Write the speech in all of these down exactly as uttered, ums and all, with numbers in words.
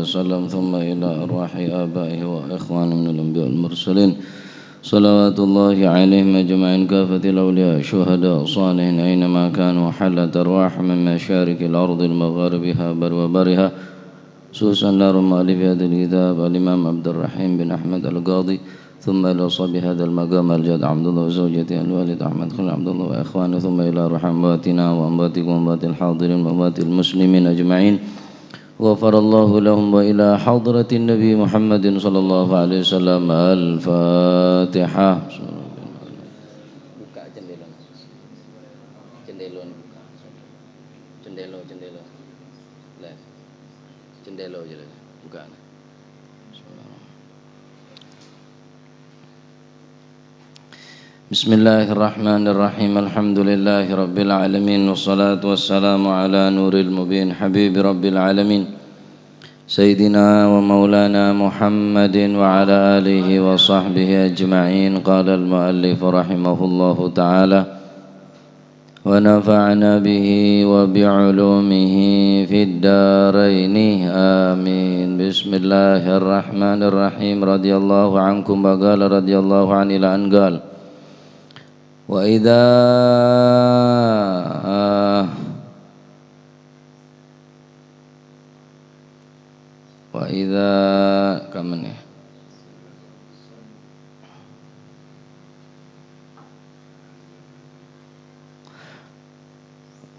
وسلم، ثم إلى أرواح آبائه وإخوانه من الأنبياء والمرسلين، صلوات الله عليهم أجمعين، كافة الأولياء، الشهداء، الصالحين، أينما كانوا، حلت أرواحهم من مشارق الأرض لمغاربها، برها وبحرها، خصوصا إلى روح مؤلف هذا الكتاب، الإمام عبد الرحيم بن أحمد القاضي، ثم إلى صاحب هذا المقام الجد عبد الله وزوجته الوالد أحمد خليل عبد الله وإخوانه، ثم إلى أرواح أمواتنا وأمواتكم وأموات الحاضرين وأموات المسلمين أجمعين، غفر الله لهم وإلى حضرة النبي محمد صلى الله عليه وسلم. الفاتحة. Buka jendela. Jendela buka. Jendela, jendela. Lah. Jendela aja lah. Buka. بسم الله الرحمن الرحيم. الحمد لله رب العالمين، والصلاة والسلام على نور المبين حبيب رب العالمين سيدنا ومولانا محمد وعلى آله وصحبه أجمعين. قال المؤلف رحمه الله تعالى: ونفعنا به وبعلومه في الدارين. آمين. بسم الله الرحمن الرحيم. رضي الله عنكم، وقال رضي الله عنه إلى أن قال: وإذا، وإذا، kaman ya.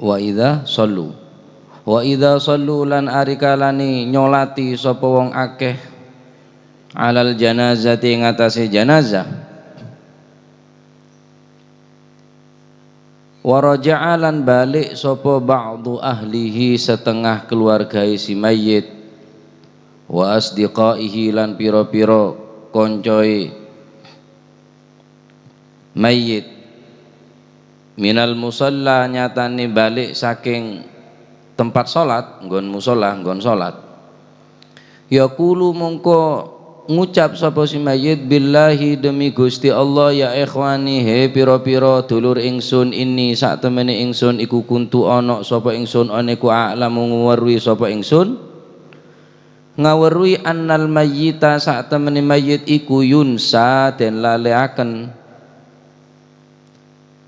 Wa idza shallu. Wa idza shallu, lan arikalane nyolati sapa wong akeh, alal janazati, ing atase janazah. Wa raja'a, lan balik sapa ba'du ahlihi, setengah keluargae si mayyit, wa asdiqaihi, lan pira-pira koncoe mayyit, minal musalla, nyatane balik saking tempat salat, nggon musalla, nggon salat. Yaqulu, mongko ngucap sapa si mayyit, "Billahi, demi Gusti Allah, ya ikhwani, he pira-pira dulur ingsun, inni, sak temene ingsun iku kuntu ana sapa ingsun, oniku a'lamu, ngawerruhi sapa ingsun." Ngawerruhi annal mayyita, sak temene mayyit iku yunsa, den laleaken,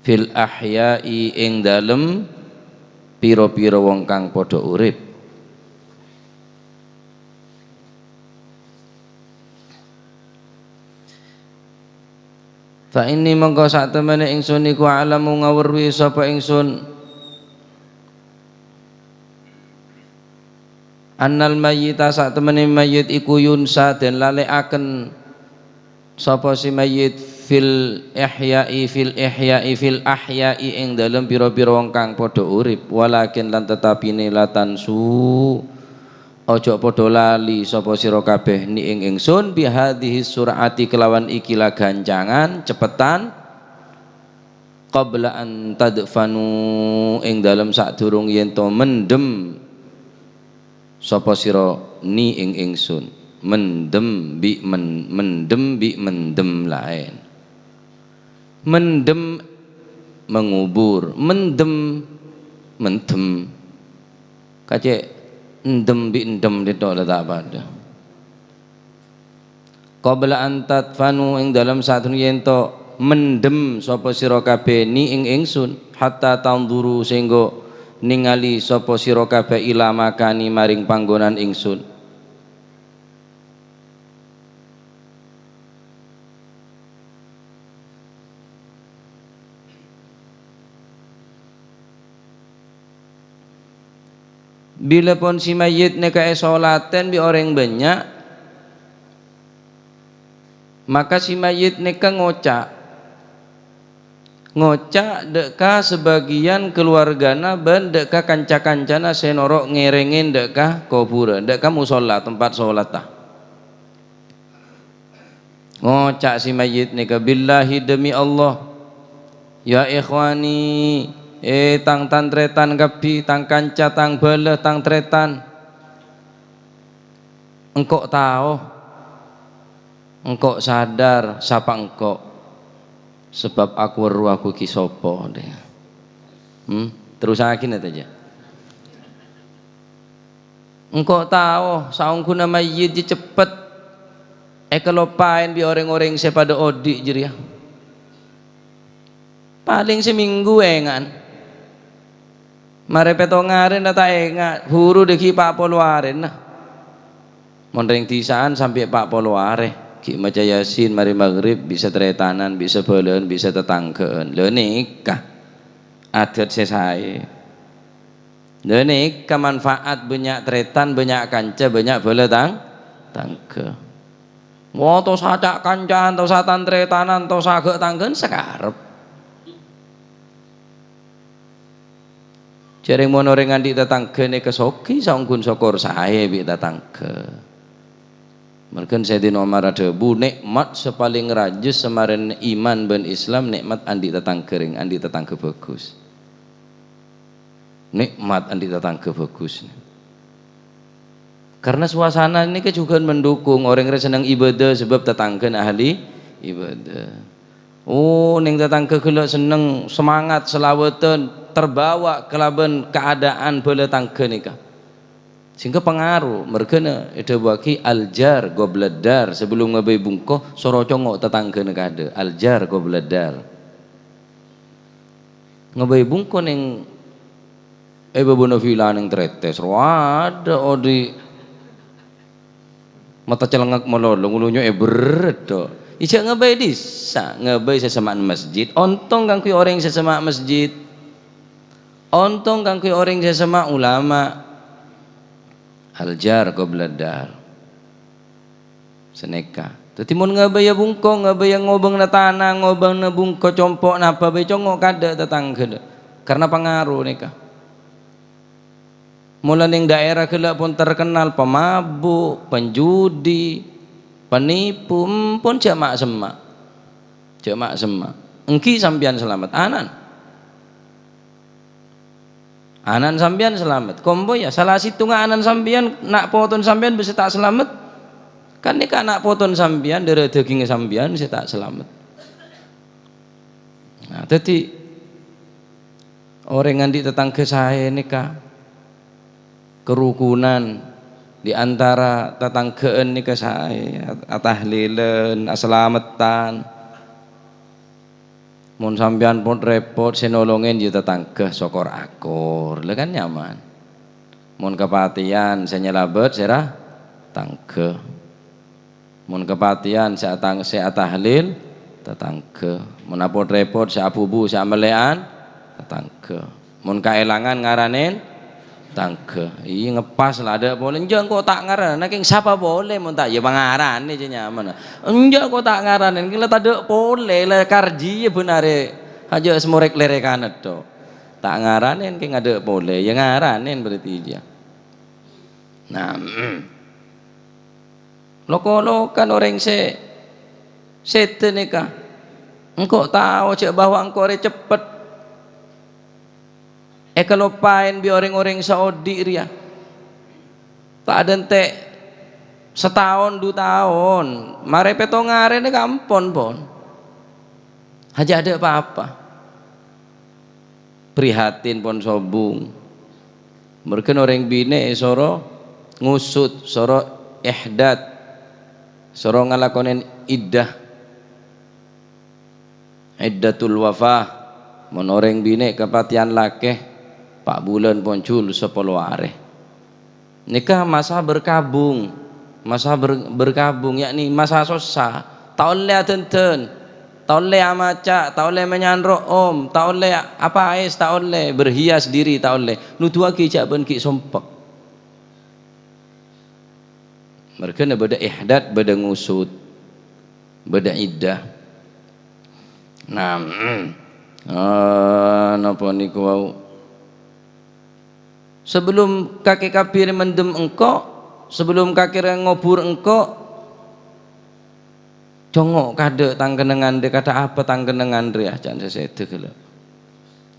fil ahya'i, ing dalem pira-pira wong kang padha urip. Fa inni, mongko sak temene ingsun iku a'lamu, ngawerruhi sapa ingsun, annal mayyita, sak temene mayyit iku yunsa, den laleaken sapa si mayyit, fil ihya'i, fil ihya'i, fil ahya'i, ing dalem pira-pira wong kang padha urip, walakin, lan tetapine, la tansu, ojo padha lali sapa sira kabeh, ni, ing ingsun, bihadhihi sur'ati, kelawan iki la gancangan, cepetan, qabla an tadfanu, ing dalem sadurung yen to mendem sapa sira, ni, ing ingsun. Mendem bi' men-, mendem bi' mendem laen. Mendem mengubur, mendem mendem. Kace endem bi' endem dito la ta' padha. Qabla an tadfanu, ing dalem sadurung yen to mendem sapa sira kabeh, ni, ing ingsun, hatta tanzuru, sehingga ningali sapa sira kabeh, ila makani, maring panggonan ingsun. Bilâ pon si mayyit nèka èsolaten bi' orèng bânnya', maka si mayyit nèka ngoca', ngoca' dâ' ka sabâgiyân kalowargana bân dâ' ka kanca-kancana sè noro' ngèrèngè dâ' ka kobhurân, dâ' ka mosolla, tempat solatta. Ngoca' si mayyit nèka, "Billahi, demi Allah, ya ikhwani, eh, tang tan-tarètan kabbhi, tang kanca, tang bhâlâ, tang tarètan. Engko' tao, engko' sadar sapa engko', sabâb aku weru aku ki sapa," dè. Hmm? Terrosaghi nèka jâ. Engko' tao, saongghuna mayyit jâ' ceppet èkaloppaè bi' rèng-orèng sè padâ odi' jârèya. Palèng samènggu ènga'an. Marè pètto' arèna ta' enga', buru dâggi' pa' polo arèna. Mon rèng dhisa'an sampè' pa' polo arè, ghi' maca Yasin marè maghrib, bisa tarètanan, bisa bhâlâ'ân, bisa tatangghâ'ân. Lha nèka adât sè saè. Lha nèka manfaat bânnya' tarètan, bânnya' kanca, bânnya' bhâlâ tang-, tangghâ. Wo, tosa ca'-kanca'an, tosa tan-tarètanan, tosa ghâ' tangghâ'ân sakarep. Jhârèng mon orèng andi' tatangghâ nèka soghi, saongghuna sokor saè bi' tatangghâ. Mangkana Sayyidina Umar adhâbu, "Nè'mat sè palèng rajâ samarèna iman bân Islam, nè'mat andi' tatangghâ rèng, andi' tatangghâ bhâghus." Nè'mat andi' tatangghâ bhâghus. Karena suasana nèka jhughân mendukung, orèng rè senneng ibadah sabâb tatangghâna ahli ibadah. Oh, nèng tatangghâ ghellâ' senneng, semangat, salawatan, terbawa kalabân keadaan bhâlâ tangghâ nèka. Sehingga pangaro, merghâna èdhâbuwâghi al-jar qabla dar, sebelum ngabây bungko, soro congo' tatangghâna kaadâ', al-jar qabla dar. Ngabây bungko nèng è bâbâna villa nèng Tretes, rowadâ odi' mata celengngek malolo, ngolonyo è bherrâ' do. Ijâ' ngabây dissa', ngabây sè semma'an masjid. Ontong kaangghuy orèng sè semma' masjid. Ontong kaangghuy orèng sè semma' ulama. Al-jar qabla dar. Sanèka. Dhâddhi mon ngabâyâ bungko, ngabâyâ ngobângna tana, ngobângna bungko compo' napa bhâi congo' kaadâ' tatangghâ, karna pangaro nèka. Mola nèng daèra ghellâ' pon terkenal pemabuk, penjudi, penipu, empon jhâ' ma'-semma'. Jhâ' ma'-semma'. Èngghi sampèyan salamet, anan. Anan sampèyan salamet. Kompoyya, sala sèttonga anan sampèyan, na' potona sampèyan bisa ta' salamet. Kan nèka na' potona sampèyan, dârâ dhâghingnga sampèyan sè ta' salamet. Nah, dhâddhi orèng andi' tatangghâ saè nèka kerukunan di antara tatangghâ'ân nèka saè, at-, atahlilan, asalametan. Mon sampèyan pot-rèpot sè nolongè ya tatangghâ, sokor akor. Lha kan nyaman. Mon kapatèyan sè nyalabât sèra tangghâ. Mon kapatèyan sè atang-, sè atahlil, tatangghâ. Mon apot-rèpot sè abubu, sè amellè'an, tatangghâ. Mon kaèlangan ngaranèn tangghâ. Iyâ, ngepas la adâ' polè. Enjâ' engko' ta' ngaranèn, kèng sapa polè mon ta', ya pangaranè jâ' nyamana. Enjâ' engko' ta' ngaranèn, kèng la tadâ' polè, la karjiyâ bân arè. Hajâ' sè morèk lèrèkan èddo. Ta' ngaranèn kèng adâ' polè, ya ngaranèn berarti jâ. Nah, lo-kolokan orèng sè sèdhâ nèka. Engko' tao jâ' bahwa engko' rè ceppet èkaloppaèn bi' orèng-orèng sè odi' rèya. Ta' adântè' sataon, du taon, marè pètto' arè nèka ampon, pon. Hajâ' adâ' pa-apa. Prihatin pon sobung. Merghâna orèng binè' èsoro ngusut, soro ihdad, soro ngalakonè iddah. Iddatul wafah, mon orèng binè' kapatèyan lakè, pa' bulân pon jul sapolo arè. Nèka masa berkabung, masa ber-, berkabung, yakni masa sossa. Ta' ollè adhândhân, ta' ollè amaca', ta' ollè manyandro' om, ta' ollè apaès, ta' ollè berhias diri, ta' ollè. Nodhuwâghi jâ' bân ghi' sompek. Merghâna bâdâ ihdad, bâdâ ngusut, bâdâ iddah. Nah, ah, napa niku wau? Sebelum kakè kabirè mendem engko', sebelum kakè rè ngobur engko', congo' kaadâ' tang kennengngan rè, kaadâ' apa tang kennengngan rè, ajâ' sè sèdhâ ghellâ'.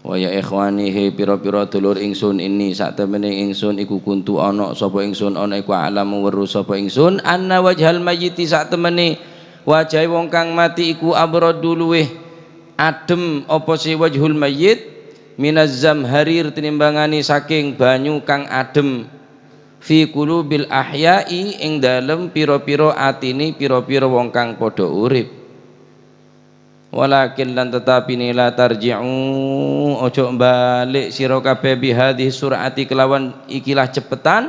Wa ya ikhwani, he pira-pira dulur ingsun, inni, satemene ingsun iku kuntu ana sapa ingsun, ana iku a'lamu weruh sapa ingsun, anna wajhal mayyiti, satemene wajahe wong kang mati iku abradu luweh adhem apa se wajhul mayyit minaz zamharir tinimbangane saking banyu kang adhem. Fi qulubil ahya'i, ing dalem pira-pira atine pira-pira wong kang padha urip. Walakin, lan tetapine, la tarji'u, ojo balik sira kabeh, bihadhihi sur'ati, kelawan ikilah cepetan.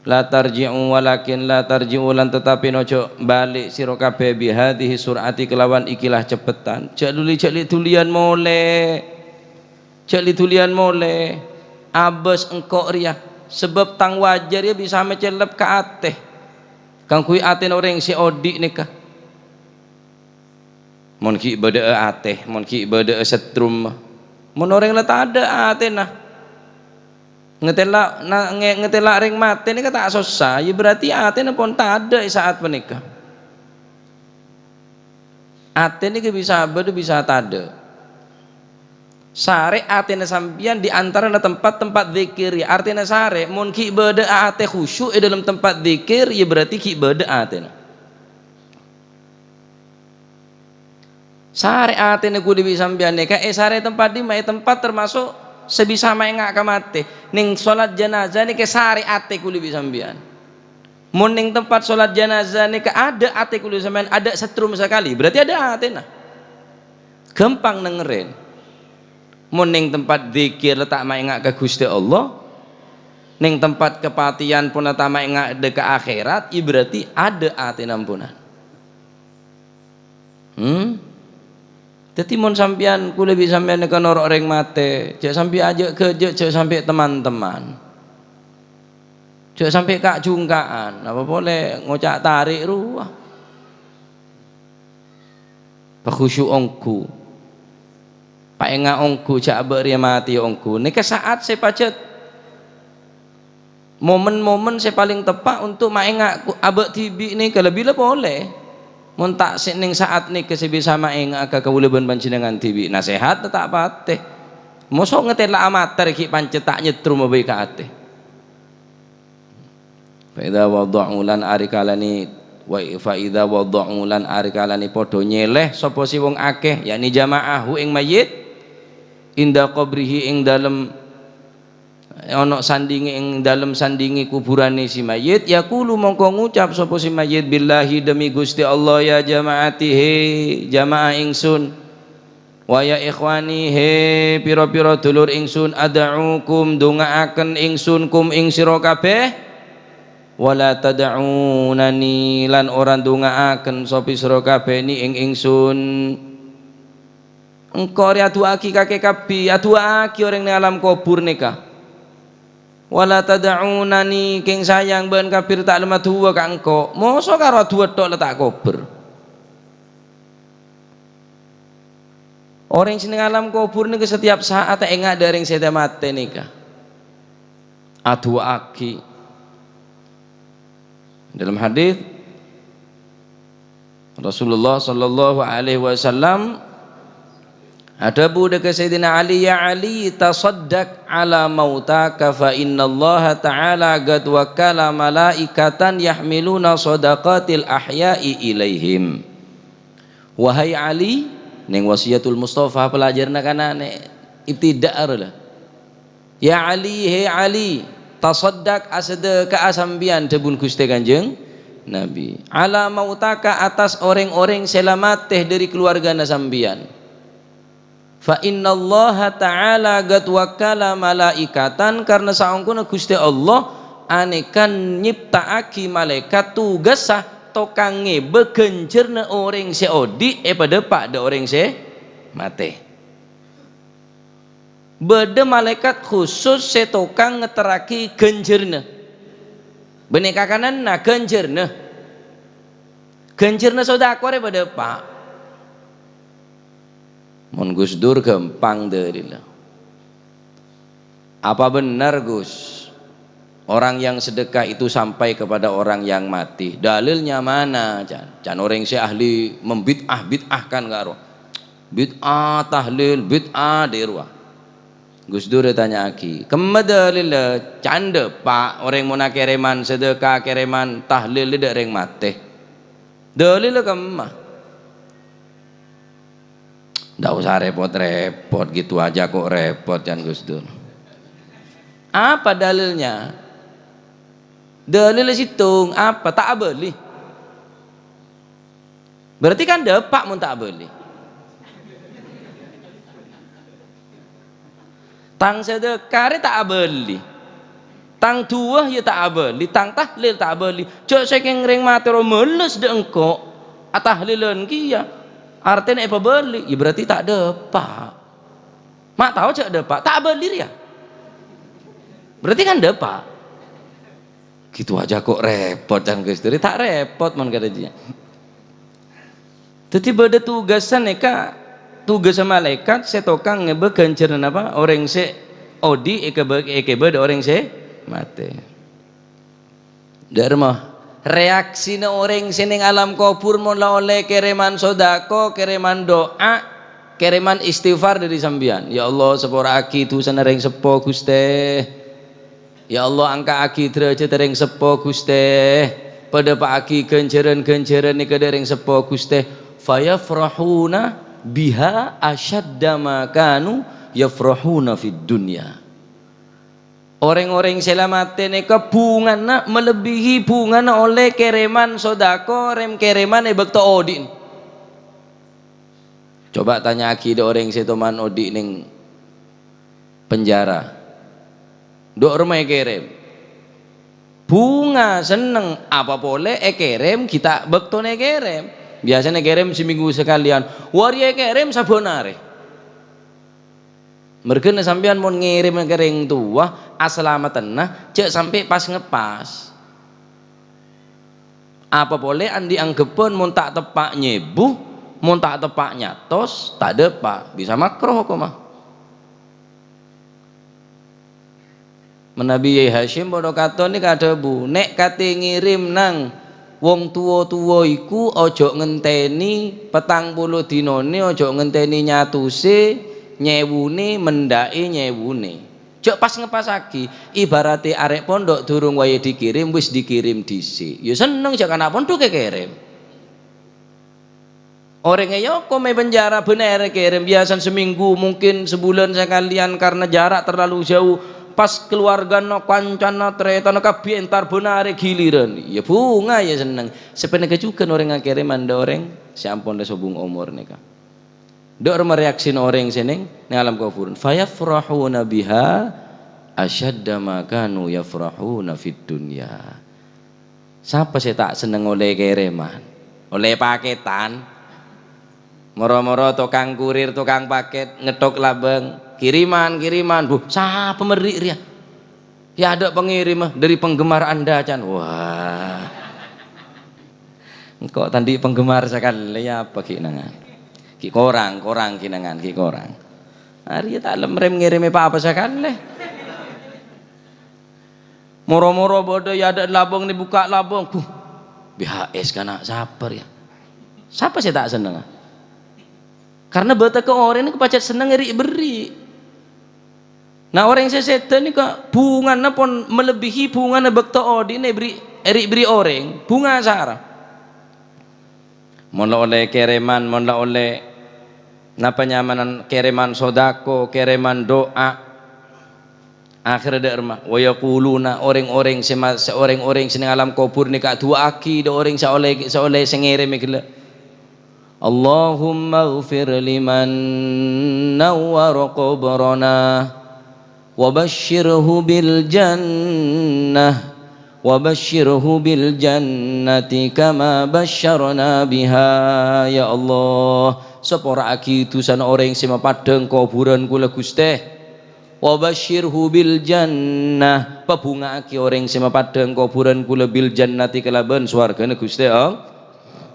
La tarji'u, walakin la tarji'u, lan tetapine ojo balik sira kabeh, bihadhihi sur'ati, kelawan ikilah cepetan. Ja' luli, ja' li-, duliyan mole. Ja' li-, duliyan mole. Abas engko' reya, sabab tang wajah reya bisa macellep ka ate. Kaangguy atena oreng se odhi' neka. Mon gi' badha'a ate, mon gi' badha'a setrum, mon oreng la tadha' atena, ngatela', na-, nge-, ngatela' reng mate neka ta' sossa, ya berarti atena pon tadha' e sa'at paneka. Ate neka bisa badha, bisa tadha'. Sare atena sampeyan di antarana tempat-tempat dzikir, ya, artena sare, mon gi' badha'a ate khusyuk e dhalem tempat dzikir, ya berarti gi' badha atena. Sare atena kulli bi' sampeyan neka, eh, sare tempat dhimma? Eh, tempat termasuk se bisa maenga' ka mate. Neng solat janazah neka sare ate kulli bi' sampeyan. Mon neng tempat solat janazah neka adha' ate kulli sampeyan, adha' setrum sakali, berarti adha' atena. Gampang nengeren. Mon neng tempat dzikir la ta' maenga' ka Guste Allah, neng tempat kapateyan pon la ta' maenga' dha' ka akhirat, ya berarti adha' atena amponan. Hmm? Daddi mon sampeyan, kulli bi' sampeyan neka noro' reng mate, ja' sampe aja' gaja', ja' sampe teman-teman. Ja' sampe ka'-jungka'an, apa pole ngoca' tarik rowa. Pakhusyuk onggu. Paenga' onggu, ja' abak reya mate onggu. Neka sa'at se pajat momen-momen se paleng teppa' untuk maenga' ku-, abak dibi' neka, lebbi la pole. Mon ta' se neng sa'at neka se bisa maenga' ka kaula ban panjennengan dibi', nasehat ta' pate. Moso ngatela' amater gi' pancet ta' nyetrum abai ka ate. Fa idza wadha'u lan arikalane, wa, fa idza wadha'u lan arikalane padha nyeleh sapa si wong akeh, yakni jama'ahu ing mayit, inda qabrihi ing dalem, ono sandinge, ing dalem sandinge kuburane si mayit, yaqulu mongko ngucap sapa si mayit, "Billahi, demi Gusti Allah, ya jama'ati, he jamaah ingsun." "Wa ya ikhwani, he pira-pira dulur ingsun, ad'ukum, dongaaken ingsun, kum, ing sira kabeh, wa la tad'unani, lan ora dongaaken sapa sira kabeh ni ing ingsun." Engko' re adu'aagi kake kabbi, adu'aagi oreng neng alam kobur neka. "Wa la tad'unani, keng sayang ba'an kabir ta' lem adu'a ka engko', moso karo adu'a tok la ta' kobur." Oreng se neng alam kobur neka setiap saat enga' dha' reng se mate neka. Adu'aagi. Dalam hadis, Rasulullah sallallahu alaihi wasallam adhabu dha' ka Sayyidina Ali, "Ya Ali, tasaddaq ala mautaka, fa innallaha ta'ala qad wakkala malaikatan yahmiluna sadaqatil ahya'i ilaihim." Wahai Ali, neng Wasiyatul Mustafa, pelajaranna kanane ibtida' aro la. "Ya Ali, he Ali, tasaddaq, asadheka'a sampeyan," dhabun Guste Kanjeng Nabi, "ala mautaka, atas oreng-oreng se la mate dhari kaluwargana sampeyan. Fa innallaha ta'ala qad wakkala malaikatan, karna saongkona Guste Allah aneka nyipta'agi malaekat tugassa tokang ngeba ganjarna oreng se odhi' epadapa' dha' oreng se mate." Badha malaekat khusus se tokang ngeterragi ganjarna. Benne kakananna ganjarna. Ganjarna sodako re padha pa'. Mon Gus Dur gampang dalilla. "Apa benar, Gus, orang yang sedekah itu sampai kepada orang yang mati? Dalilnya mana?" Can, can oreng se ahli membid'ah-bid'ahkan karo. Bid'ah tahlil, bid'ah dha' rowa. Gus Dur etanya'agi, "Kemma dalilla?" "Ca'na dha' pa', oreng mon akereman sedekah, akereman tahlil dha' reng mate. Dalilla kemma?" "Ndak usah repot-repot, gitu aja kok repot," can Gus Dur. "Apa dalilnya?" Dalil sèttong, apa? Ta' abâli. Berarti kan dâpa' mon ta' abâli. Tang sadhâka rè ta' abâli. Tang du'a ya ta' abâli, tang tahlil ta' abâli. Jhâ' sakèng rèng matè ro males dâ' engko', atahlilan kèya. Artèna èpabâli, ya berarti ta' dâpa'. Ma' tao jhâ' dâpa', ta' abâli rèya. Berarti kan dâpa'. Gitu aja kok repot, can Gusti. Ta' repot mon kadhâ' jiyâ. Dhâddhi bâdâ tugas sanèka, tugas malaèkat sè tokang ngèbâ ghânjhârân apa? Orèng sè odi' èkèbâ-, èkèbâ dâ' orèng sè matè. Dâ' remma, reaksina orèng sè neng alam kobhur mon la ollè kèrèman sodako, kèrèman du'a, kèrèman istighfar dâri sampèyan. "Ya Allah, sapora'aghi dhusana rèng seppo, Ghustè. Ya Allah, angka'aghi dârâjhâddhâ rèng seppo, Ghustè. Padâpa'aghi ghânjhârân-ghânjhârân nèka dâ' rèng seppo, Ghustè." Fayafrahuna biha asyadda ma kanu yafrahuna fid dunya. Orèng-orèng sè la matè nèka bhungana malebbihi bhungana ollè kèrèman sodako, rèm-kèrèman è bâkto odi'na. Coba tanya'aghi dâ' orèng sè toman odi' neng penjara. Dâ' remma èkèrèm. Bhunga senneng, apa polè èkèrèm ghi' ta' bâktona èkèrèm. Biyasana èkèrèm samènggu sakalèyan, arèya èkèrèm sabbhân arè. Merghâna sampèyan mon ngèrèm ka rèng towa, asalameddhâna jhâ' sampè' pas-ngepas. Apa polè andi' anggheppan mon ta' teppa' nyèbu, mon ta' teppa' nyatos, ta' dâpa', bisa makruh hokomma. Manabi Yai Hasyim padâ katon nèka adhâbu, "Nè' katè ngèrèm nang wong tuwa-tuwa iku, ojhâ' ngentènè petang polo dinanè, ojhâ' ngentènè nyatosè, nyèbunè, mendhâ'è nyèbunè. Jhâ' pas-ngepasaghi, ibaratè arè' pondhuk durung wayah dikèrèm, wis dikèrèm dhisi'." Ya senneng jhâ' kana' pondhuk èkèrèm. Orèng èokom è penjara bhân arè kèrèm, biyasana samènggu, mungkin sabulân sakalèyan karena jarak terlalu jauh. Pas keluargana, kancana, tarètanna kabbhi entar bhân arè giliran. Ya bhunga, ya senneng. Sapanèka jhughân orèng akèrèman dâ' orèng sè ampon la sobung omor nèka. Dâ' remma reaksina orèng sè neng, neng alam kobhurân. Fayafrahuna biha asyadda ma kanu yafrahuna fid dunya. Sapa sè ta' senneng ollè kèrèman? Ollè pakètan. Moro-moro tokang kurir, tokang pakèt, ngetthok labâng, "Kiriman, kiriman." Buh, sapa merri' rèya? Ya, adâ' pangèrèmma dâri penggemar Anda, can. Wah. Engko' ta' andi' penggemar sakalè, ya apa ghi' nangan? Ghi' korang, korang ghi' nangan, ghi' korang. Arèya ta' lem-rem ngèrèmè pa-apa sakalè. Moro-moro bâdâ è adâ'na labâng nè, bukka' labâng, buh, B H S kana' sapa rèya? Sapa sè ta' sennengnga? Karna bâdâ ka orèng nèka pajhât senneng ri'-berri'. Nah, orèng sè sèdhâ nèka bhungana pon malebbihi bhungana bâkto odi'na èberri', ri'-berri' orèng, bhunga sara. Mon la ollè kèrèman, mon la ollè napa nyamana kèrèman sodako, kèrèman du'a, akhèrra dâ' remma, wa yaquluna, orèng-orèng sè ma-, sè orèng-orèng sè neng alam kobhur nèka adu'aaghi dâ' orèng sè ollè, sè ollè sè ngèrèmè ghellâ'. Allahummaghfir liman nawwara qabrana. Wa basysyirhu bil jannah, wa basysyirhu bil jannati kama basysyarna biha. Ya Allah, sapora'aghi dhusana orèng sè mapaddhâng kobhurân kaulâ, Ghustè. Wa basysyirhu bil jannah, pabhunga'aghi orèng sè mapaddhâng kobhurân kaulâ bil jannati kalabân sowargana, Ghustè Allah.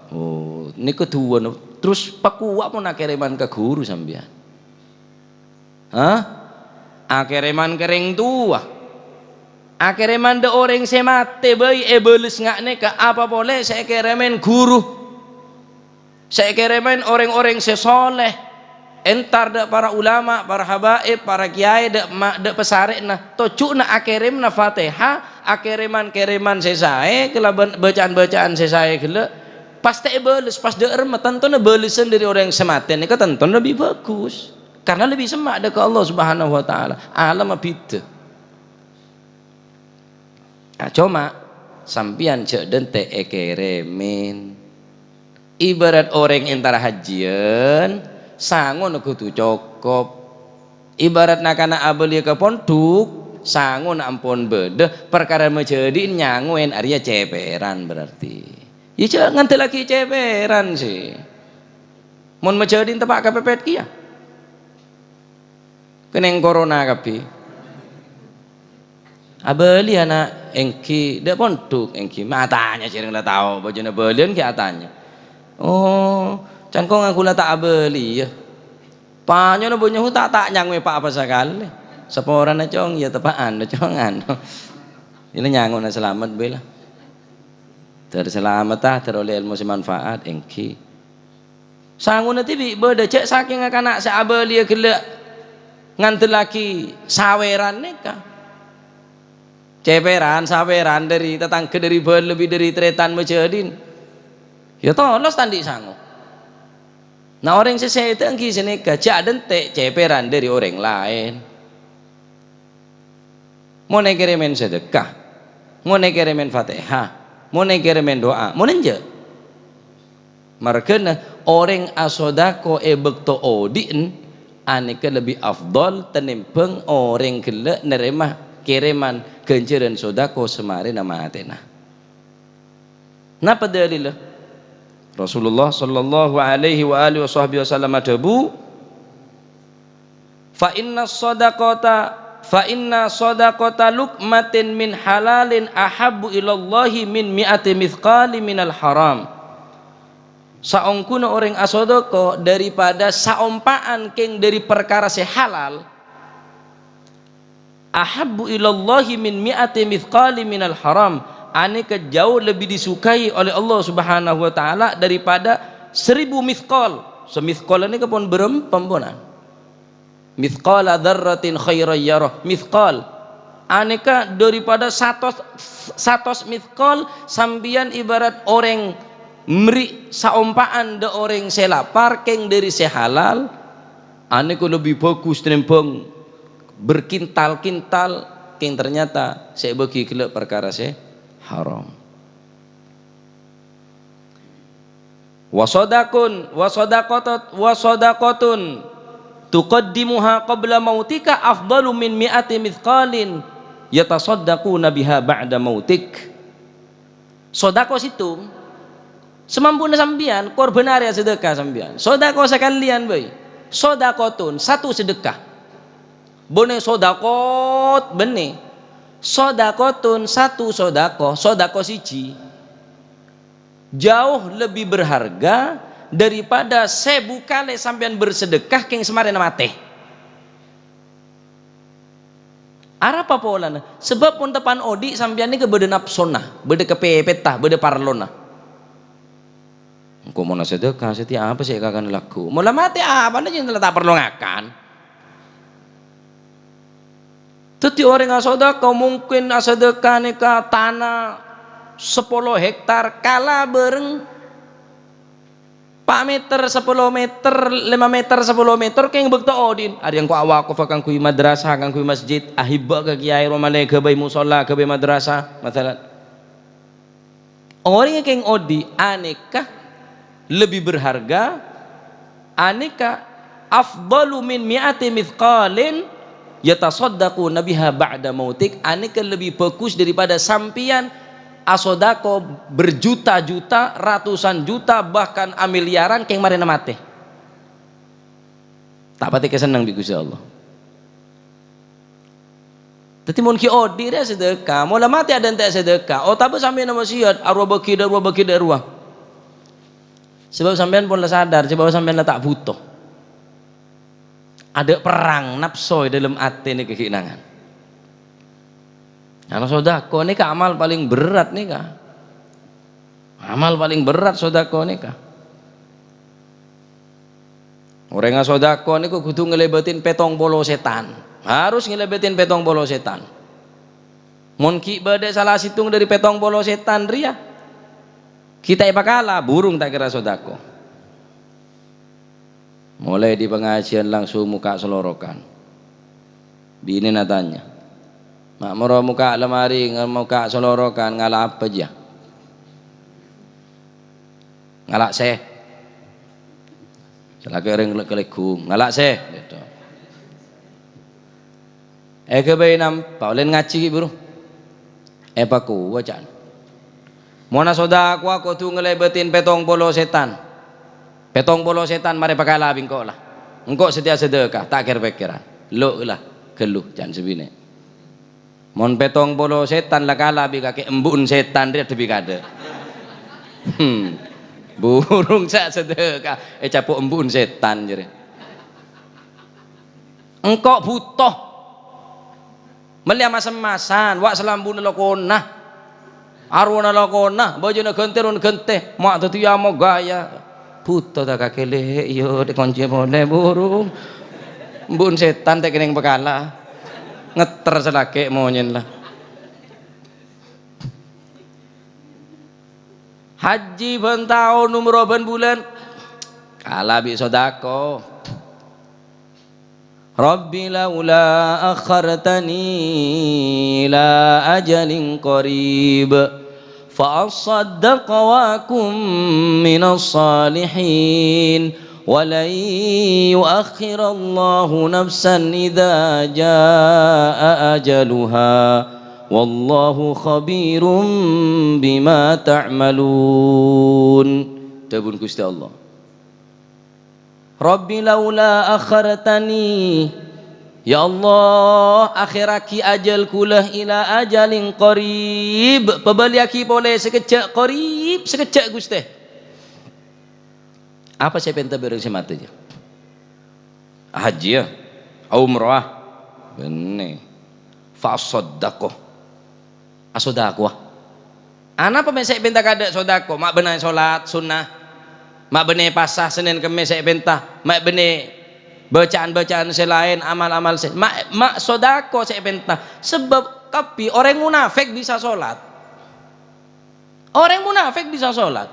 Oh, nèka duwâna. Terros pakowa' pon akèrèman ka ghuru sampèyan. Hah? Akèrèman ka rèng towa. Akèrèman dâ' orèng sè matè bhâi èbâles nga' nèka, apa polè sè èkèrèmèn ghuru, sè èkèrèmèn orèng-orèng sè soleh, entar dâ' para ulama, para habaib, para kiyaè, dâ' ma-, dâ' pasarè'na, tojjhuna akèrèmna Fatihah, akèrèman-kèrèman sè saè, kalabân bâca'an-bâca'an sè saè ghellâ', pastè èbâles, pas dâ' remma, tantona bâlessan dâri orèng sè matè nèka tantona lebbi bhâghus. Karna lebbi semma' dâ' ka Allah Subhanahu wa Ta'ala. Alamma bhidhâ. Nah, coma, Sampèyan jhâ' dântè' èkèrèmè. Ibarat orèng entara hajjiyân, sangona kodhu cokop. Ibarat na'-kana' abâliyâ ka pondhuk, sangona ampon bâdâ, parkara majhâdhi'in nyangowèn arèya cèpèran berarti. Yâ, jhâ' ngandellaghi cèpèran sè. Mon majhâdhi'in teppa' kapèpèt kèya. Kenning corona kabbhi. Abâli, ana', èngghi, dâ' pondhuk, èngghi. Ma' atanya, jhâreng la tao, bâjâna abâliyân ghi' atanya. Oh, can kong kaulâ ta' abâli, yâ. Panyona bânnya' ta', ta' nyangowè pa-apa sakalè. Saporana, Cong, yâ teppa'an, Cong, anu. Ila nyangona salamet, bâi la. Dâr salamet, ah, dâr ollè èlmo sè manfaat, èngghi. Sangona dhibi' bâdâ, jhâ' sakènga kana' sè abâliyâ ghellâ' ngandellaghi sawèran nèka. Cèpèran, sawèran dâri tatangghâ, dâri bâlâ bi' dâri tarètan majhâdhi'in. Yâ tolos ta' andi' sango. Na, orèng sè sèdhâ èngghi sanèka, jhâ' dântè' cèpèran dâri orèng laèn. Mon èkèrèmèn sadhâka, mon èkèrèmèn Fatihah, mon èkèrèmèn du'a, mon enjâ'. Marghâna orèng asodako è bâkto odi'en anèka lebbi afdhal tènèmbhâng orèng ghellâ' narèma kèrèman ghânjhârân sodako samarèna matèna. Napa dalilla? Rasulullah sallallahu alaihi wa alihi wasahbihi wasallam adhâbu, "Fa inna shadaqata, fa inna shadaqata luqmatin min halalin ahabbu ilallahi min mi'ati mithqali minal haram." Saongghuna orèng asodako daripada saompa'an kèng dâri parkara sè halal, "Ahabbu ilallahi min mi'ati mithqali minal haram." Anèka jauh lebbi disukai oleh Allah Subhanahu wa Ta'ala daripada seribu mithqal. Samithqal nèka pon bârâmpa, pon? Mithqala dzarratin khairan yarah. Mithqal. Anèka daripada satos, satos mithqal, sampèyan ibarat orèng mèrè' saompa'an dâ' orèng sè lapar kèng dâri sè halal, anèka lebbi bhâghus tènèmbhâng berkintal-kintal, kèng ternyata sè èbâghi ghellâ' parkara sè haram. Wa shadaqun, wa shadaqatat-, wa shadaqatun tuqaddimuha qabla mautika afdalu min mi'ati mithqalin yatasaddaquna biha ba'da mautik. Sodako sèttong, samampuna sampèyan, korbhân arèya sadhâka sampèyan. Sodako sakalèyan bhâi. Sodakotun, satu sedekah. Bânnè sodakot, bânnè. Sodakotun, satu sodako, sodako siji. Jauh lebbi berharga daripada sèbu kalè sampèyan bersedekah kèng samarèna matè. Arapa polana? Sabâb mon teppan odi' sampèyan nèka bâdâ napsona, bâdâ kapèpètta, bâdâ parlona. Engko' mon asadhâka, satèya apa sè èkakan lagghu'? Mon la matè apana jhâ' la ta' parlo ngakan? Dhâddhi orèng asodako mungkin asadhâka nèka tana sapolo hektar kala bâreng Pa' meter, sapolo meter, lèma meter, sapolo meter, kèng bâkto odi'en. Arèya engko' awakofa kaangghuy madrasah, kaangghuy masjid, ahibâ ka kèyaè, romalè ghâbây mosolla, ghâbây madrasah, masalan. Orèng kèng odi' anèka lebbi berharga, anèka afdalu min mi'ati mithqalin yatasaddaquna biha ba'da mautik, anèka lebbi bhâghus daripada sampèyan asodako berjuta-juta, ratusan juta, bahkan amilyaran kèng marèna matè. Ta' patè kasenneng bi' Ghustè Allah. Dhâddhi mon ghi' odi' rèya sedekah, mon la matè adhânte' sedekah, otabâ sampèyan wasiyat, arowa bâgi dâ' rowa, bâgi dâ' rowa. Sabâb sampèyan pon la sadar, sabâb sampèyan la ta' buto. Adâ' perrang napso è dâlem atè nèka ghi' nangan. Ana sodako nèka amal palèng berrât nèka. Amal palèng berrât sodako nèka. Orèng asodako nèko kodhu ngalèbâtin pèttong polo sètan. Harus ngalèbâtin pèttong polo sètan. Mon ghi' bâdâ sala sèttong dâri pèttong polo sètan rèya, ghi' ta' èpakala, burung ta' kèra sodako. Molaè dâri pangajiân langsung mokka' salorokan. Binèna atanya, Ma' moro mokka' lemari, mokka' solorokan, ngala' apa jiya? Ngala' sè. Salakè' orèng kalègghung, ngala' sè. Gitu. Èghâbây nampa, olèn ngajhi ghi' buru. Èpakowa ca'na. Mon asodakowa kodhu ngalèbâtin pèttong polo sètan. Pèttong polo sètan marè pakala bi' engko' la. Engko' satèya sadhâka, ta' kèr-pèkkèran. Lo' la, ghâllu, ca'na sè binè'. Mon pèttong polo sètan la kala bi' kakè embu'en sètan rèya dhâbbi kadâ'. Hmm. Burung sa' sadhâka ècapo' embu'en sètan jârèya. Engko' bhuto. Mellèya mas-emmasan, wa' salambuna lakona. Arowana lakona, bâjâna ghântè, rowana ghântè. Ma' dhâddhiyâ mogâ ya. Bhuto ta' kakè lè', iyâ, dhi' koncè polè burung. Embu'en sètan ta' kennèng pakala. Ngètter salakè' monyèn la. Hajji bân taon, umroh bân bulân. Kala bi' sodako. رب لولا أخرتني إلى أجل قريب فأصدق وأكن من الصالحين ولن يؤخر الله نفسا إذا جاء أجلها والله خبير بما تعملون. Dhâbuna Ghustè Allah. Rabbi laula akhartani, ya Allah, akhèrraghi ajhâl kaulâ ila ajalin qarib, pabâliyâghi polè sakejjhâ' qarib, sakejjhâ', Ghustè. Apa sè èpènta bi' orèng sè matè, jâ? Hajjiyâ, umroh, bânnè. Fa asaddaqo. Asodakowa. Anapa mè' sè èpènta kadâ' sodako? Ma' bânnè solat sunnah, ma' bânnè pasa Sennèn Kemmès sè èpènta, ma' bânnè bâca'an-bâca'an sè laèn, amal-amal sè, ma', ma' sodako sè èpènta. Sabâb kabbhi orèng munafik bisa solat. Orèng munafik bisa solat.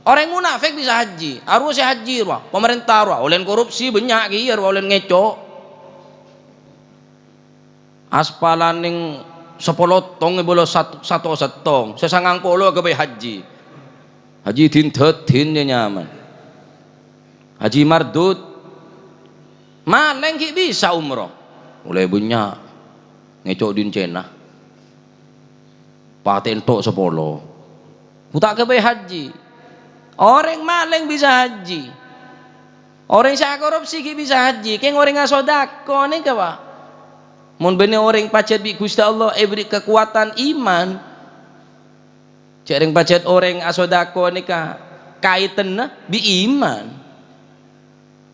Orèng munafik bisa hajji. Arowa sè hajji rowa, pamarènta rowa, olèn korupsi bânnya' kèya rowa, olèn ngèco'. Aspalan nèng sapolo tong èbâlâ sat-, sato sèttong, sè sangang polo aghâbây hajji. Hajji din-dâdin nyamana. Hajji mardud. Malèng ghi' bisa umroh. Ollè bânnya'. Ngèco' din Cèna. Patè ènto' sapolo. Ghu ta' aghâbây hajji. Orèng malèng bisa hajji. Orèng sè akorupsi ghi' bisa hajji. Kèng orèng asodako nèka, Pa'. Mon bânnè orèng pajhât bi' Ghustè Allah èbârri' kakowadhân iman. Jhâ' rèng pajhât orèng asodako nèka kaètanna bi' iman.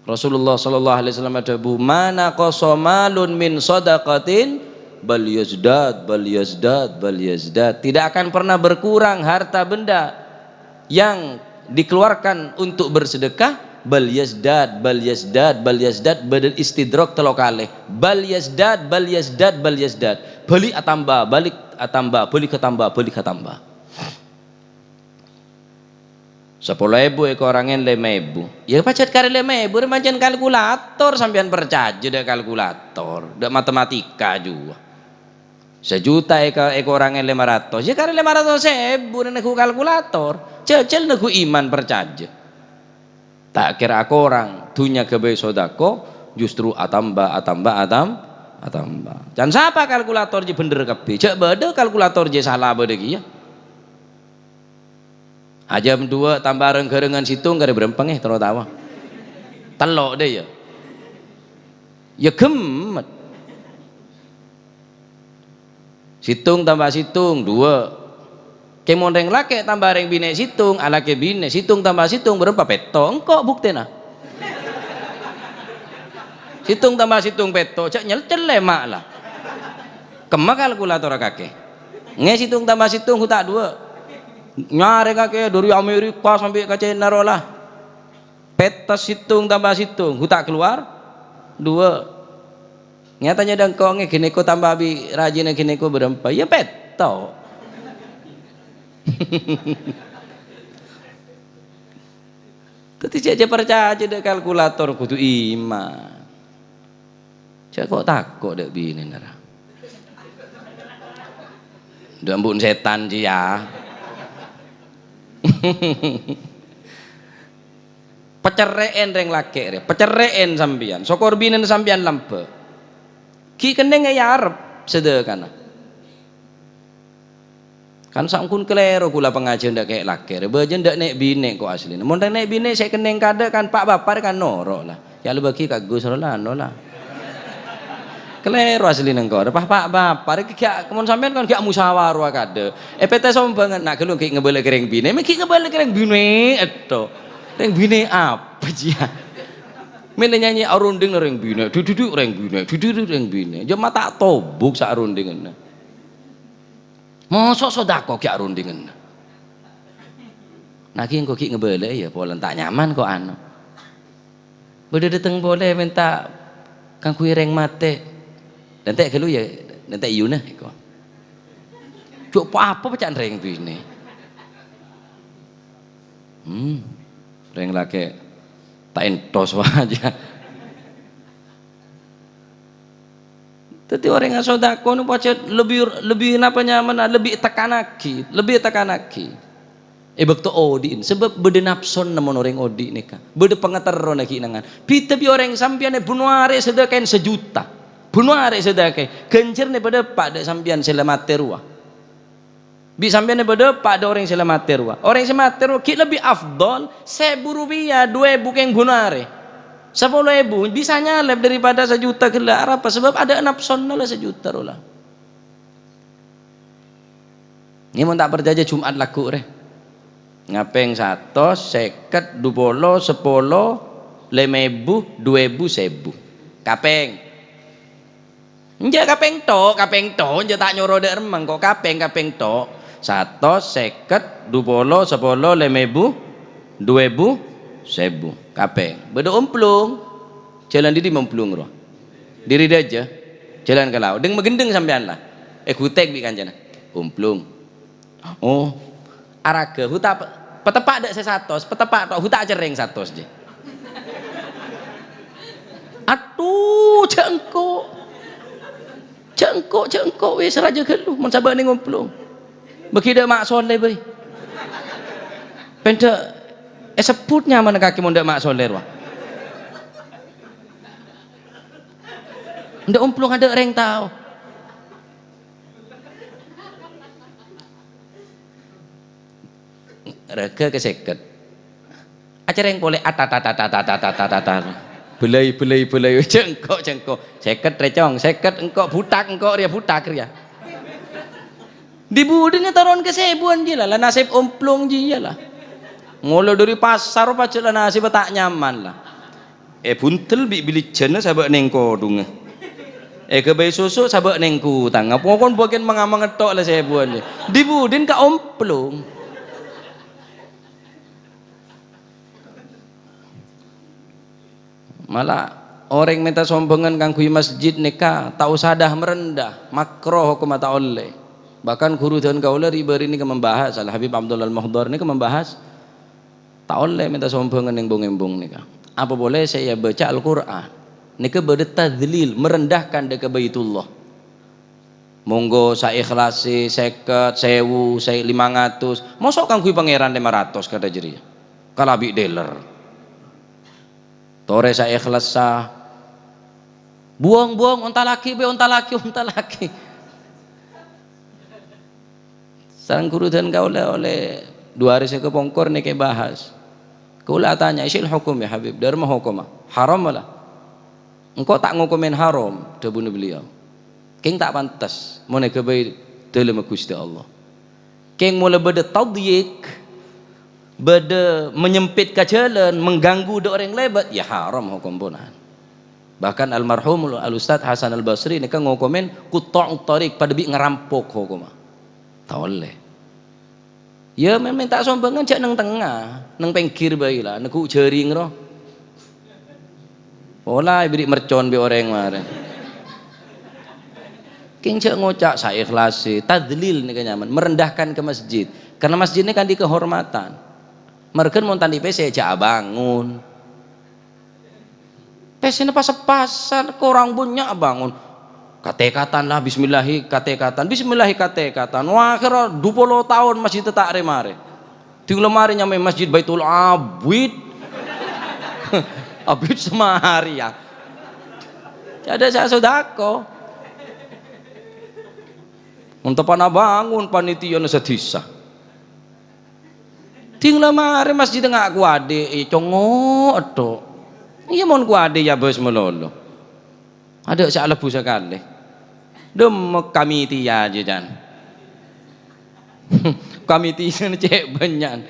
Rasulullah sallallahu alaihi wasallam adhâbu, "Ma naqasa malun min shadaqatin bal yazdad, bal yazdad, bal yazdad." Tidak akan pernah berkurang harta benda yang dikeluarkan untuk bersedekah, bal yazdad, bal yazdad, bal yazdad, badal istidrak tello kalè. Bal yazdad, bal yazdad, bal yazdad. Bâli atamba, bâli atamba, bâli katamba, bâli katamba. Sapolo èbu èkorangè lèma èbu. Yâ, pajhât karè lèma èbu, rè pancèn kalkulator, sampèyan parcajâ dâ' kalkulator, dâ' matematika jhuwa. Sajuta èka-, èkorangè lèma ratos, yâ karè lèma ratos èbu, rè neggu' kalkulator. Jhâjhâl neggu' iman parcajâ. Ta' kèra akorang, dhunnya aghâbây sodako, justru atamba, atamba, atam-, atamba. Can sapa kalkulator jiyâ bhender kabbhi? Jhâ' bâdâ kalkulator jiyâ sala bâdâ kèya. Ajâm duwâ' tamba reng-ghârângan sèttong karè bârâmpa, ngghi, terro taowa? Tello' dâ' iyâ. Yâ ghemmet. Sèttong tamba sèttong, duwâ'. Kèng mon rèng lakè' tamba rèng binè' sèttong, alakè binè', sèttong tamba sèttong bârâmpa? Pètto'. Engko' buktèna. Sèttong tamba sèttong pètto', jhâ' nyèl-cèl lèma' la. Kemma kalkulatorra kakè. Ngghi, sèttong tamba sèttong ghu ta' duwâ'. Nyarè kakè dâri Amerika sampè' ka Cèna rowa la. Pèttos sèttong tamba sèttong, ghu ta' kalowar? Duwâ'. Nyatanya dâ' engko' ngghi ghânèka tamba bi' rajina ghânèka bârâmpa? Yâ pètto'. Dhâddhi jhâ', jhâ' parcajâ dâ' kalkulator, kodhu iman. Jhâ' ko'-tako' dâ' binèna ra. Dâ' embu'na sètan, jiyâ. Pacerrè'èn rèng lakè' rè, pacerrè'èn sampèyan. Sokor binèna sampèyan lambâ'. Ghi' kennèng è arep sadhâkana. Kan saongghuna kalèro kaulâ pangajiyân dâ' kè' lakè' rè, bâjâna dâ' nè' binè' ko' asllina. Mon rèng nè' binè' sè kennèng kadâ' kan pa' bapa' rè kan noro' la. Ya' la bâgi ka Gus ro la, ano la. Kalèro asllina engko'. Rè pa', pa' bapa' rè ghi' mon sampèyan kan ghi' musyawarah kadâ'. È pètè sombhângan, na' ghâllu ghi' ngabâlâ ka rèng binè', mè' ghi' ngabâlâ ka rèng binè', èto. Rèng binè' apa jiyâ? Mèlè nyanyi arondhing rèng binè', dududu rèng binè', dududu rèng binè'. Jâ' ma' ta' tobuk sa arondhinganna. Mosok sodako ghi' arondhinganna. Na' ghi' engko' ghi' ngabâlâ ya, polana ta' nyaman ko' ano. Bâdâ dâteng polè mènta kaangghuy rèng matè. Dântè' ghâllu ya, dântè' iyuna èko. Jâ' pa-apa pèca'na rèng binè'. Hmm, rèng lakè' ta' èntos wajâ. Dhâddhi orèng asodako nèko pajhât lebbi, lebbi napa nyamana, lebbi ètekkanaghi, lebbi ètekkanaghi. È bâkto odi'na, sabâb bâdâ napsona mon orèng odi' nèka. Bâdâ pangaterrona ghi' nangan. Bhidhâ bi' orèng sampèyan è bâno arè sadhâkaèn sajuta. Bâno arè sadhâkaè. Ghânjhârânna padâ eppa' dâ' sampèyan sè la matè rowa. Bi' sampèyan è padâ eppa' dâ' orèng sè la matè rowa. Orèng sè matè rowa ghi' lebbi afdhal sèbu rupiah, du èbu kèng bâno arè. Sapolo èbu bisa nyalèp daripada sajuta ghellâ'. Arapa? Sabâb adâ' napsona la sajuta rowa. Ngghi, mon ta' parcajâ, Jum'at lagghu' rè. Ngapèng satos, sèket, du polo, sapolo, lèma èbu, du èbu, sèbu. Kapèng. Enjâ' kapèng to', kapèng to', enjâ' ta' nyoro dâ' remma, engko' kapèng, kapèng to'. Satos, sèket, du polo, sapolo, lèma èbu, du èbu, sèbu. Kapèng. Bâdâ omplung. Jhâlân dâri dimma omplung rowa? Dâri dâjâ. Jhâlân ka lao'. Dâng-maghândâng sampèyan la. Èghutèk bi' kancana. Omplung. Oh. Araghâ, hu ta' pe-, pateppa' dâ' sè satos, pateppa' to', hu ta' acerrèng satos jiyâ. Adhu, jâ' engko'. Jâ' engko', jâ' engko', wis rajâ ghâllu, mon sabâ' nèng omplung. Bâgi dâ' Ma' Soleh bhâi. Pènḍâ' èsebbhut nyamana kakè mon dâ' Ma' Soleh rowa. Nḍâ' omplung adâ' rèng tao. Règhâ ka sèket. Acerrèng polè, atat, atat, atat. Bâlâi, bâlâi, bâlâi. Jâ' engko', jâ' engko'. Sèket rè, Cong. Sèket engko', butak engko' rèya, butak rèya. Dhi-budhina toron ka sèbuwân jiyâ la, la nasib omplung jiyâ la. Molo dâri pasar pajhât la nasibbhâ ta' nyaman la. Èbhuntel bi' bilijjhânna sabâ' nèng kodhungnga. Èghâbây soso sabâ' nèng kutangnga. Pokon bâgiyân manga-, mangetto' la sèbuwân. Dhi-budhina ka omplung. Mala orèng mènta sombhângan kaangghuy masjid nèka ta' osa ḍâ' marènḍâ, makro hokomma ta' ollè. Bahkan ghuru dân kaulâ ri-, bâri' nèka membahas, Al Habib Abdullah Al Muhdhar nèka membahas, ta' ollè mènta sombhângan neng bong-embong nèka. Apa polè sè èbâca Al-Qur'an. Nèka bâḍâ tadzlil, merendahkan ḍâ' ka Baitullah. Monggo saèkhlasè sèket, sèbu, sè-, lima ratus. Mosok kaangghuy Pangèran lima ratus kadhâ' jârèya? Kalabi dealer. Torè saèkhlassa. Buwâng-buwâng, ontallaghi, bhâi, ontallaghi, ontallaghi. Sareng ghuru dân kaulâ ollè ḍu arè sè kapongkor nèka bahas. Kaulâ atanya, "Isil hukum ya Habib, ḍâremma hokomma? Haram la?" "Engko' ta' ngokomèn haram," dhâbuna beliau. "Kèng ta' pantes, mon èghâbây ḍâlemma Ghustè Allah. Kèng molaè bâḍâ tadhyik, bâḍâ menyempit ka jhâlân, mengganggu ḍâ' orèng lèbât, ya haram hokom ponan." Bahkan almarhum Al-Ustadz Hasan Al-Basri nèka ngokomèn qutta'ut thariq, paḍâ bi' ngarampok hokomma. Ta' ollè. Ya, mè-, mènta sombhângan jhâ' neng tengnga, neng pèngghir bhâi la, neggu' jhâring ro. Pola èbèrri' mercon bi' orèng marè. Kèng jhâ' ngoca' saèkhlasè, tadzlil nèka nyaman, merendahkan ke masjid. Karena masjid nèka anḍi' kehormatan. Marghâna mon ta' anḍi' pèssè jhâ' abângon. Pèssèna pas-pasan, korang bânnya' abângon. Katekatan la, bismillahi katekatan, bismillahi katekatan. Wah, akhèrra dupolo taon masjidda ta' rè-marè. Ding la marè nyamaè Masjid Baitul Abid. Abid Samariya. Tadâ' sè asodako. Mon teppa'na bangun panitiana sadhisa. Ding la marè masjidda nga' kowadhi, è, congo' ètto. Iyâ, mon kowadhi yâ bâs malolo. Adâ' sè alebbhu sakalè. Dâmma kamitiya jâ, can. Kamitiyana cè' bânnya'an.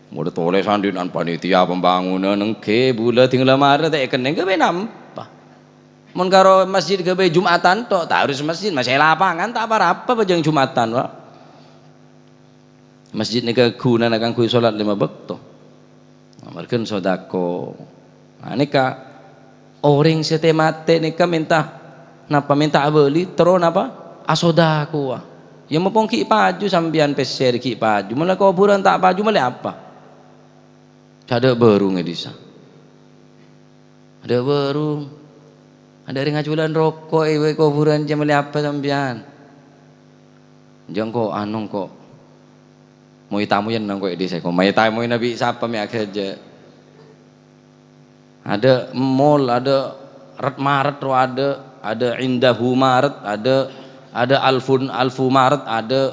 Mula tolèsan dina'an panitia pembangunan, engghi, bulâ ding la marè ta' èkennèng, ghâbây napa? Mon karo masjid ghâbây Jumatan tok, ta' harus masjid, masih lapangan ta' para-apa bâjâng Jumatan, Pak. Masjid nèka ghunana kaangghuy sholat lèma bâkto. Nah, marghâna sodako. Nah, nèka orèng sè tè-matè nèka mènta napa? Mènta abâli, terro napa? Asodakowa. Yâ, mopong ghi' paju sampèyan pèssè rè ghi' paju. Mala kobhurân ta' paju, mellè apa? Tadâ' bârung è dhisa. Adâ' bârung. Adâ' rèng ajhuwâlân roko' è bâi kobhurân, jâ' mellè apa sampèyan? Jâ' engko' anu engko'. Moy tamoyân engko' è dhisa engko'. Moy tamoyân bi' sapa mè' aghâjâ'? Adâ' mall, adâ' ret-maret ro adâ', adâ' Indahu Maret, adâ', adâ' Alfun, Alfu Maret, adâ'.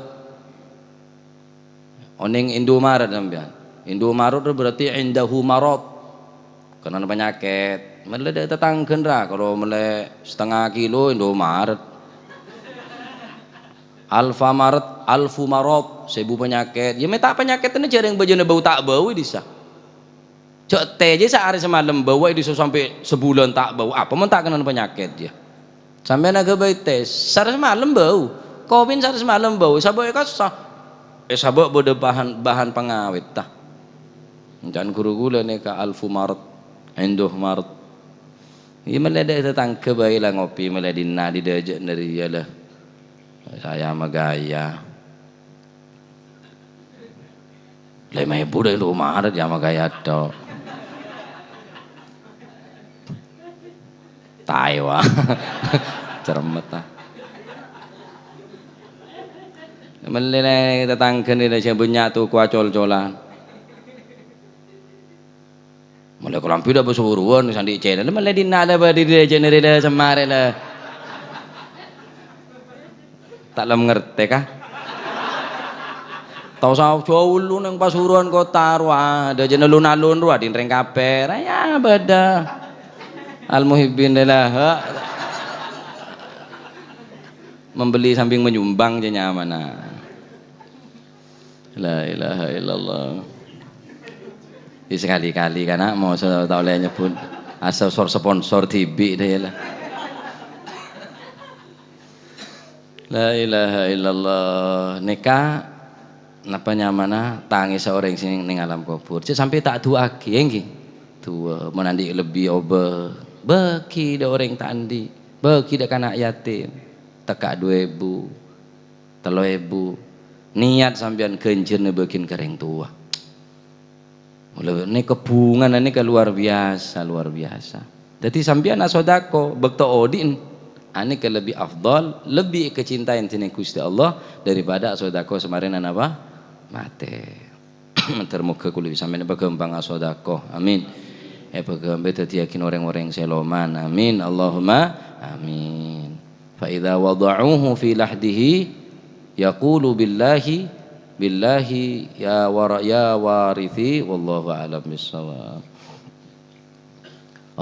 Onèng Indomaret sampèyan. Indomaret berarti indahu marad. Kenana panyakèt. Mellè dâ' tatangghâna ra, kalo mellè satengnga kilo Indomaret. Alfamaret, alfu marad, sèbu panyakèt. Yâ, mè' ta' panyakèt jâ' rèng bâjâna bâu ta' bâu è dhisa. Jâ' tè jâ saarè samalem bâu è dhisa sampè' sabulân ta' bâu. Apa mon ta' kenana panyakèt, yâ? Sampèyan aghâbây tè, saarè samalem bâu. Kopin saarè samalem bâu, sabâ' èkassa. È sabâ' bâdâ bahan, bahan pangawèt, ta. Can ghuru kaulâ nèka alfu marad, induh marad. Iyâ, mellè dâ' tatangghâ bhâi la ngopi, mellè dinna' dâjâna rèya la. Saya magaya. Lèma èbu dâ' Indomaret yâ magaya tok. Taèwa. Cermet, ah. Mellè nè tatangghâna sè bânnya' toko acol-colan. Mellè kalambhi dâ' pasuruwân, sè andi' cèna, mellè dinna' la bâdâ dâjâna rè la, semma rè la. Ta' lem ngartè, ka? Tao sa-, jhâ' ghâllu neng pasuruwân kottha rowa, dâjâna lon-alon rowa, dinrèng kapèr, yâ bâdâ. Al-Muhibbin la, ha. Membeli sambil menyumbang jâ nyamana. La ilaha illallah. Di sekali-kali kana' moso ta' ollè nyebbhut asal sor-, sponsor dhibi' dâ' yâ la. La ilaha illallah. Nèka napa nyamana tangèssa orèng sè neng alam kobhur. Jhâ' sampè' ta' du'aaghi, èngghi. Du'a, mon andi' lebbi obâ, bâgi dâ' orèng ta' andi', bâgi dâ' kana' yatim. Tekka' du èbu. Tello èbu. Niyat sampèyan ghânjhârânna bâgiyân ka rèng towa. Mula nèka bhungana nèka luar biasa, luar biasa. Dhâddhi sampèyan asodako bâkto odi'en, anèka lebbi afdhal, lebbi èkacintaè dhinèng Ghustè Allah daripada asodako samarèna napa? Matè. Mator moghâ kaulâ bi' sampèyan èpaghâmpang asodako. Amin. Èpaghâmpang dhâddhiyâghin orèng-orèng sè loman. Amin. Allahumma amin. Fa idza wada'uhu fi lahdihi yaqulu billahi, billahi ya wara-, ya warithi, wallahu a'lam bissawab.